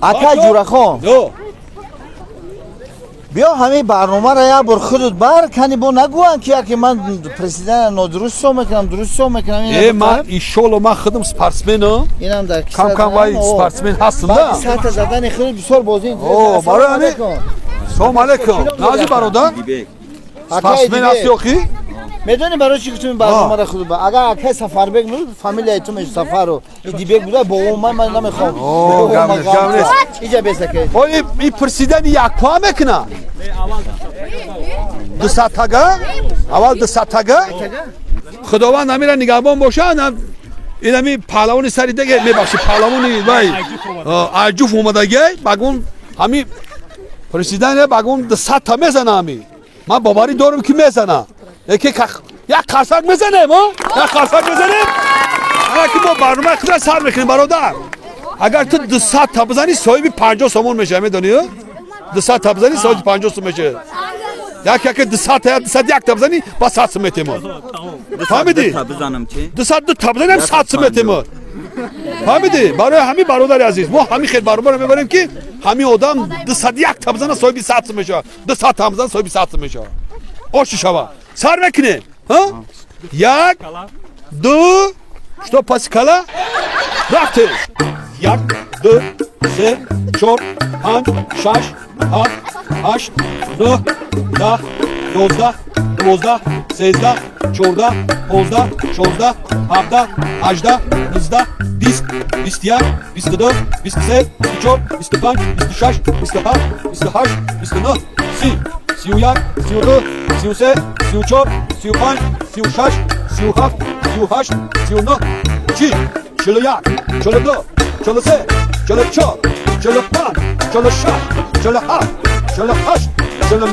Ака Ҷурахон, биё, ҳамин барномаро як бор худут бар кани, бо нагӯянд, ки яке ман президент нодуруст ҳисоб мекунам, дуруст ҳисоб мекунам. Э, ман иншолло, ман худам спортсменам. Инам дар Кам кам вай спортсмен ҳастам да. Сата задани худ бисёр бозӣ. О, барои ҳамин, салом алейкум, нази бародар, спортсмен ҳасти охи? Медонӣ, барои чӣ гуфтем барномаро худ? Агар акай Сафарбек мебуд, фамилияи ту мешуд Сафару Идибек буда, бо ман намехоҳам. Гап нест. Иҷа бесаке. И пурсидани якпоа мекуна, дусадтага, аввал дусадтага. Худованд ҳамира нигаҳбон бошад. Инами паҳлавони сари деге, мебахши, паҳлавони вай Аҷуф омадагиай, багун ҳами президент, багун 200-та мезана. Ҳами ман боварӣ дорам, ки мезана. Яке як қарсак мезанем, як қарсак мезанем. Ана ки мо барномаи худра сар мекунем. Бародар, агар ту 200-та бизанӣ, соҳиби 50 сомон мешавӣ, медонӣ? 200-та бизанӣ, соҳиби 50 сом мешавӣ. Як яке 200-та, 201-та бизанӣ, ба 100 сом метемо, фаҳмидӣ? 202-та бизанӣ ҳам 100 сом метемо, фаҳмидӣ? Барои ҳамин, бародари азиз, мо ҳамин хел барномаро мебарем, ки ҳамин одам 201-та бизана, соҳиби 100 сом мешавад, 200-та бизана, соҳиби 100 сом мешавад. Оши шава, сар мекунем. Як, ду, что, паси кала рафтем. Як, ду, се, чор, панҷ, шаш, ҳафт, ҳашт, нӯҳ, 10, 11, 12, 13, 14, 15, 16, 17, 18, 19, 20, 21, 22, 23, 24, 25, 26, 27, 28, 29, 30, 31, 32, 33, 34, 35, 36, 37, 38, 39, 40,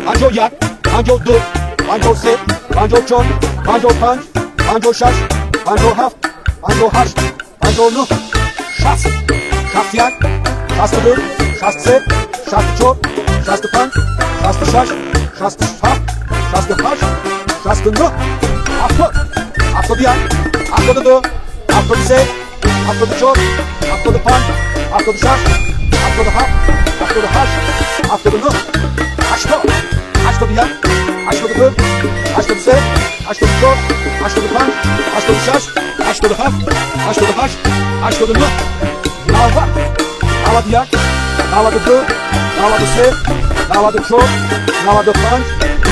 41, 42, 43, 44, 45, 46, 47, 48, 49, 50, 51, 52, 53, 54, 55, 56, 57, 58, 59, 60, 61, 62, 63, 64, 65, 66, 67, 68, 69, 70, 71, 72, 73, 74, 75, 76, 77, 78, 79, 80, 81, 82, 83, 84, 85, 86, 87, 88, 89, 90, 91, 92, 93, 94, 95,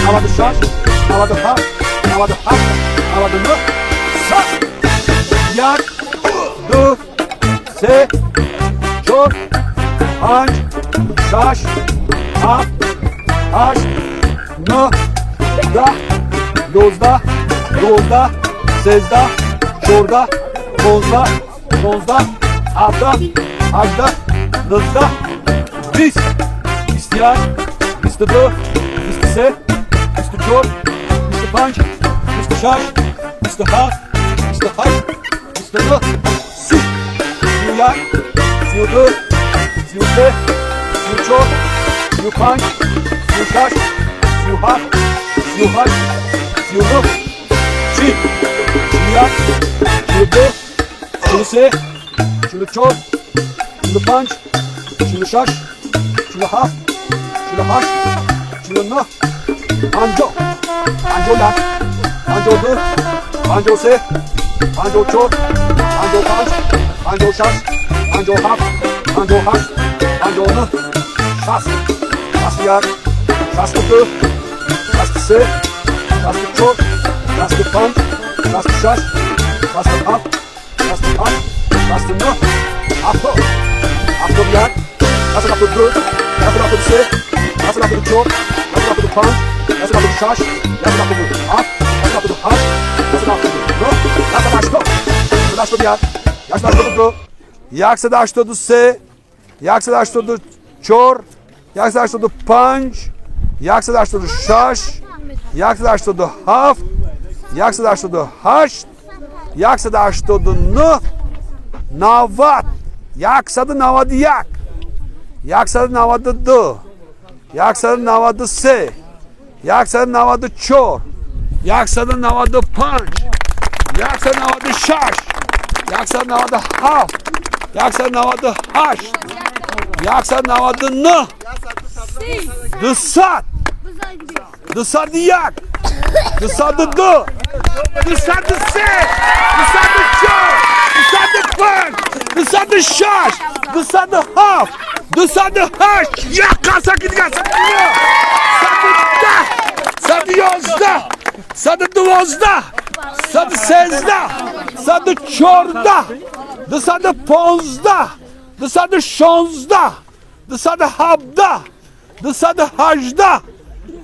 96, 97, 98, 99, 100. Як, ду, се, чор, панҷ, шаш, ҳафт, ҳашт, нӯҳ, 10, 11, 12, 13, 14, 15, 16, 17, 18, 19, 20, 21, 22, 23, 24, 25, 26, 27, 28, 29, 30, 31, 32, 33, 34, 35, 36, 37, 38, 39, 40, 41, 42, 43, 44, 45, 46, 47, 48, 49, 50, 51, 52, 53, 54, 55, 56, 57, 58, 59, 60, 61, 62, 63, 64, 65, 66, 67, 68, 69, 70, 71, 72, 73, 74, 75, 76, 77, 78, 79, 80, 81, 82, 183, 184, 185, 186, 187, 188, 189, 90, 191, 192, 193, 194, 195, 196, 197. 198, 199, 200, 201, 202, 203, 204, 205, 206, 207, 208, як қасаки дига, 110, 111, 112, 113, 114, 215, 216, 217, 218,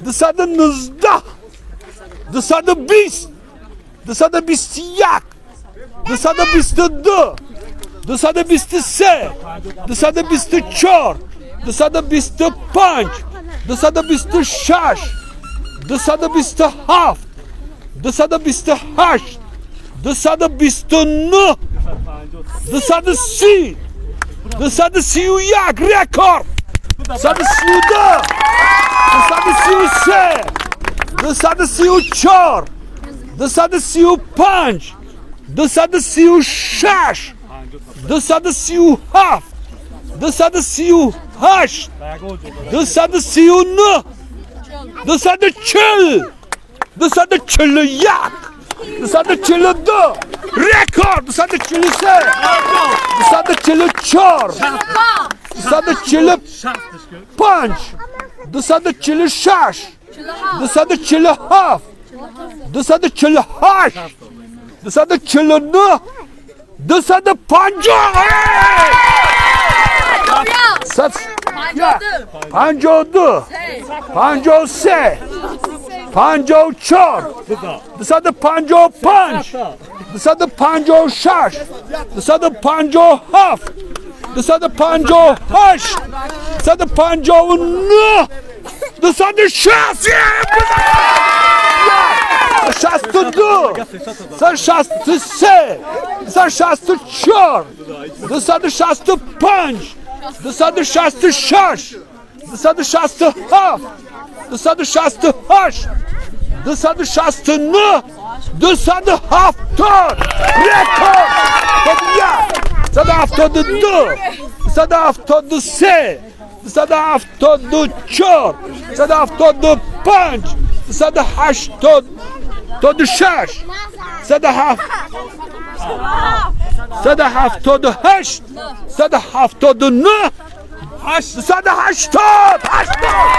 219, 220, 221, 222, 223, 224, 225, 226, 227, 228, 229, 230, 231, рекорд! 232, 233, 234, 235, 236, 237, 238, 239, 240, 241, 242, рекорд! 243, 244, 245, 246, 247, 248, 249, 250. 52, 53, 54, 255, 256, 257, 258, 259, 260, 62, 163, 164, 265, 266, 267, 268, 269, 270. Рекорд! 172, 173, 174, 175, 186, 178, 179, 180,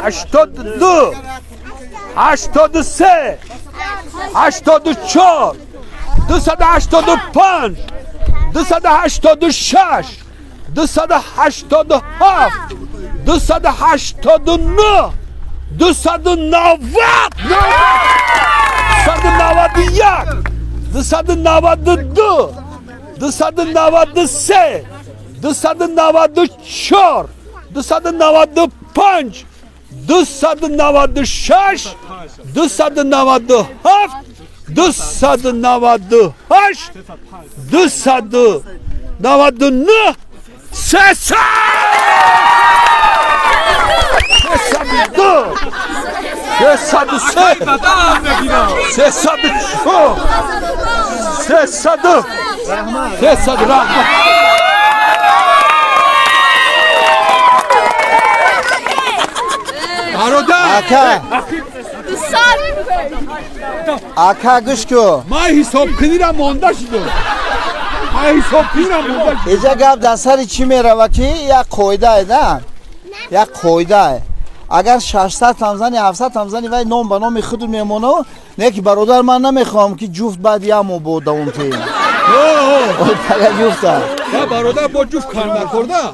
82, 83, 84, 285, 286, 287, 289, 290, 191, 292, 293, 294, 295, 296, 297, 298, 299, 300! 302, 303, 304, 300, 300, раҳмат. Бародар! Ака! Ака, гӯш кун. Ман ҳисобкуниро монда шудам. Ман ҳисобкуниро монда шудам. Иҷа гап дар сари чӣ мерава, ки як қоидае да, як қоидае. Агар 600 тамзани, 700 тамзани, вай ном ба номи худу мемона. Не ки, бародар, ман намехоҳам, ки ҷуфт баъд як моҳ бо давом теем. Ага, ҷуфта. Я бародар, бо ҷуфт кар накорда?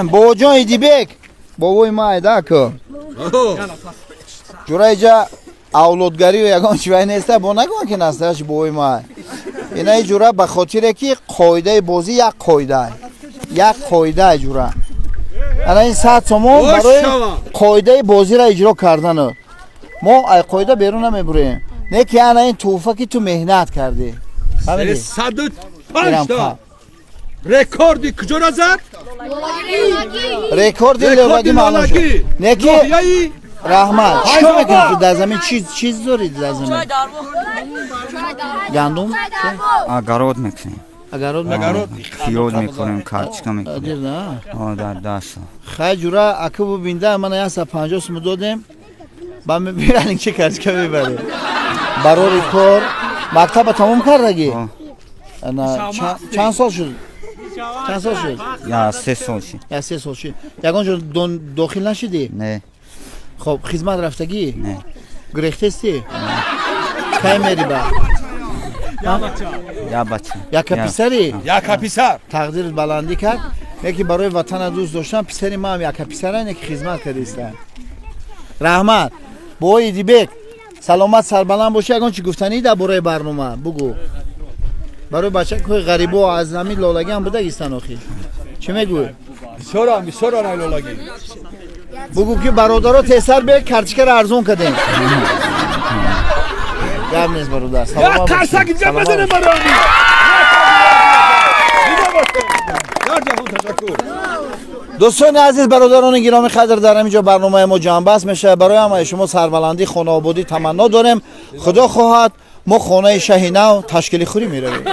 Бобоҷон Идибек бобои ма айда ку. Ҷура, иҷа авлодгарию ягон чи вай неста, бо нагӯян, ки настоящий бобои ма. Инаи ҷура, ба хотире ки қоидаи бозӣ як қоида, як қоида. Ҷура, ана ин 100 сомон барои қоидаи бозиро иҷро кардану мо ай қоида берун намебурем. Не ки ана ин тӯҳфа, ки ту меҳнат кардӣ. 105-та рекорди куҷоро зад? Рекорди левагӣ маълум шуд. Не ки ноҳияи Раҳмат. Чикор мекунӣ ту дар замин? Чиз чиз дорӣ дар замин? Гандум? Огород мекунем. Огород мекунӣ? Пиёз мекунем, картошка мекунем. Дир на? О, дар 10 сол. Хай, ҷура, ака бубинда, мана 150 сум додем, ба мебирани, чи картошка мебарем. Барори кор. Мактаба тамом кардагӣ? О. Ана чанд сол шуд, чанд сол шуд? Я 3 сол шид. Я 3 сол шуд. Ягон ҷо дохил нашидӣ? Не. Хоб, хизмат рафтагӣ? Не. Гурехтестӣ? Кай мери ба? Я бача. Яка писарӣ? Яка писар. Тақдират баландӣ кард, яке барои ватана дӯст доштан. Писари маам яка писара, яке хизмат кардиста. Раҳмат, бобои Идибек, саломат, сарбаланд бошӣ. Ягон чи гуфтанӣ дар бораи барнома бугӯ барои бачакҳои ғарибо, аз ҳамин лолагӣ ҳам будагистан охи. Чӣ мегӯӣ? Бисёрам, бисёрам ай лолагӣ. Бугӯ, ки бародаро, тезтар бе, карточкаро арзон кардем. Гап нест, бародар. Я саломат бошӣ. қарсак инҷа Саломат бизанем бошӣ. Барои дар ҷаҳон ташаккур. Дӯстони азиз, бародарони гиромӣ қадр, дар ҳамин ҷо барномаи мо ҷамъбаст мешавад. Барои ҳамаи шумо сарбаландӣ, хонаободӣ таманно дорем. Худо хоҳад, мо хонаи шаҳи нав ташкили хӯрӣ меравем.